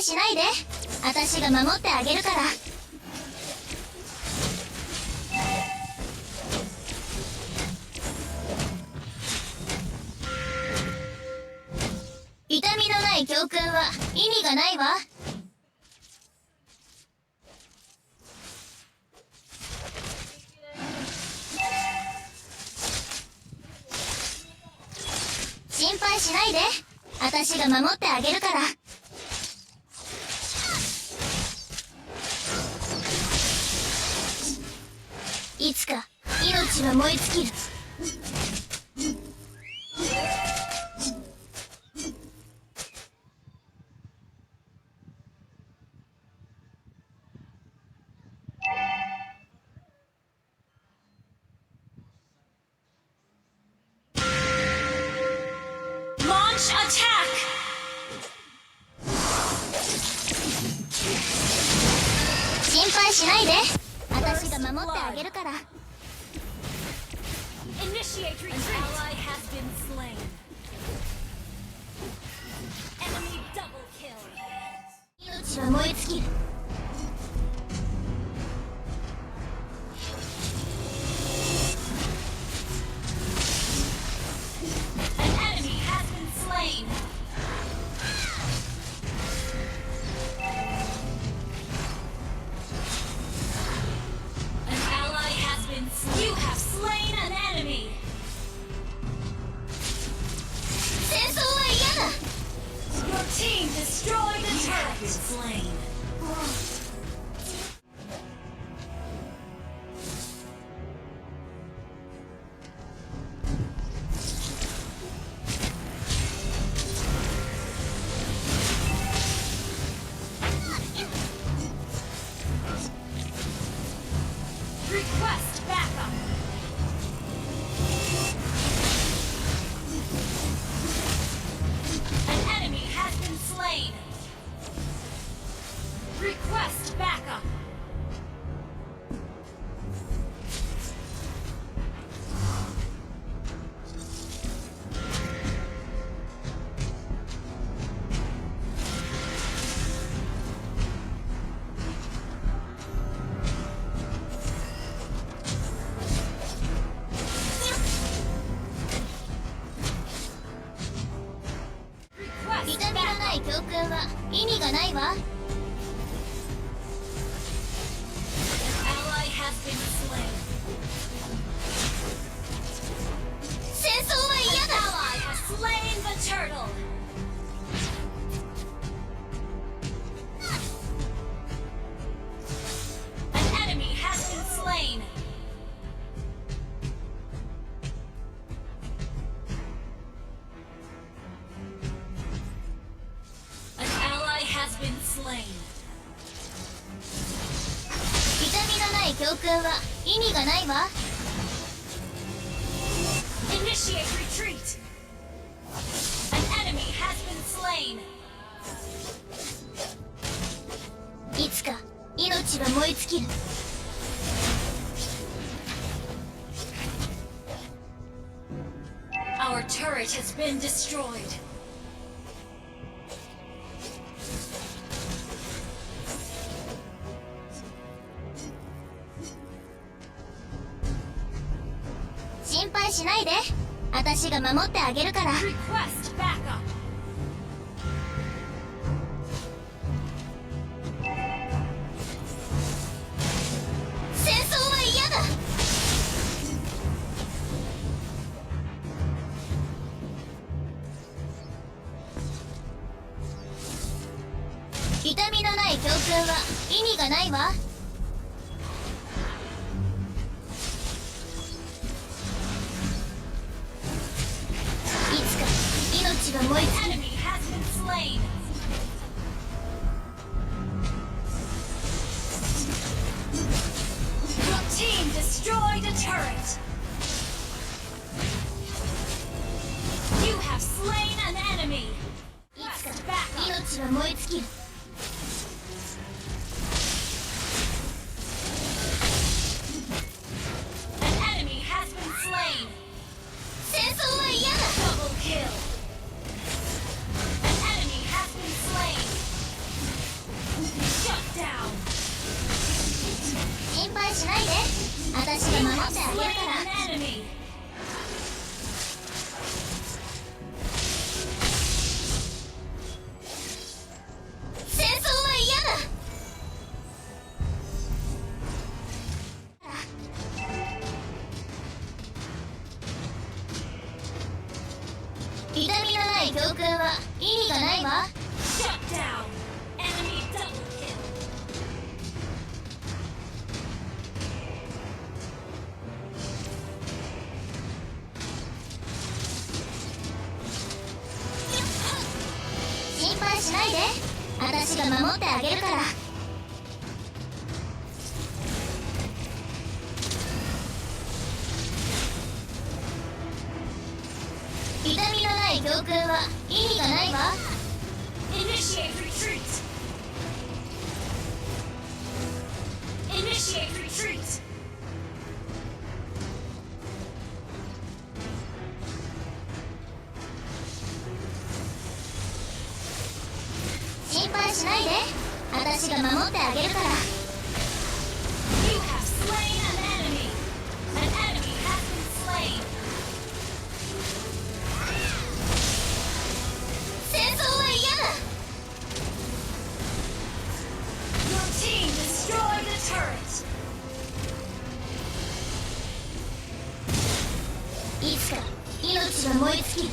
しないで。私が守ってあげるから。痛みのない教訓は意味がないわ。心配しないで。私が守ってあげるから。いつか命は燃え尽きる。Launch attack! 心配しないで。私が守ってあげるから。 Initiate retreat! An ally has been slain. Enemy double kill. 命は燃え尽きる。An enemy has been slain. An ally has been slain. You have slain an enemy. 戦争は嫌だ。 Your team destroyed a turret. Slain. Request backup. An enemy has been slain. Request backup. Request 痛みのない教訓は意味がないわ。 ally has been slain. 戦争は嫌だ。 Ally has slain the turtle. An enemy has been slain. An ally has been slain. 痛みのない教訓は意味がないわ。 Initiate retreat. An enemy has been slain. いつか命は燃え尽きる。 Our turret has been destroyed.心配しないで。私が守ってあげるから。 Request backup.戦争は嫌だ。痛みのない教訓は意味がないわ。 いつか命が燃え尽きる。 Enemy has been slain. Your team destroyed a turret. You have slain an enemy. いつか Request backup. 命は燃え尽きる。 An enemy has been slain. 戦争は嫌だ。 Double kill. しないで。私が You 守 have ってあげる slain から。 an enemy. 戦争は嫌だ。痛みのない教訓は意味がないわ。 Shut down. Enemy double kill. 心配しないで。私が守ってあげるから。痛みのない教訓は意味がないわ。 Initiate retreat. Initiate retreat. 心配しないで。私が守ってあげるから。 You have slain an enemy. An enemy has been slain. 戦争は嫌だ。 Your team destroyed the turret. いつか命が燃え尽きる。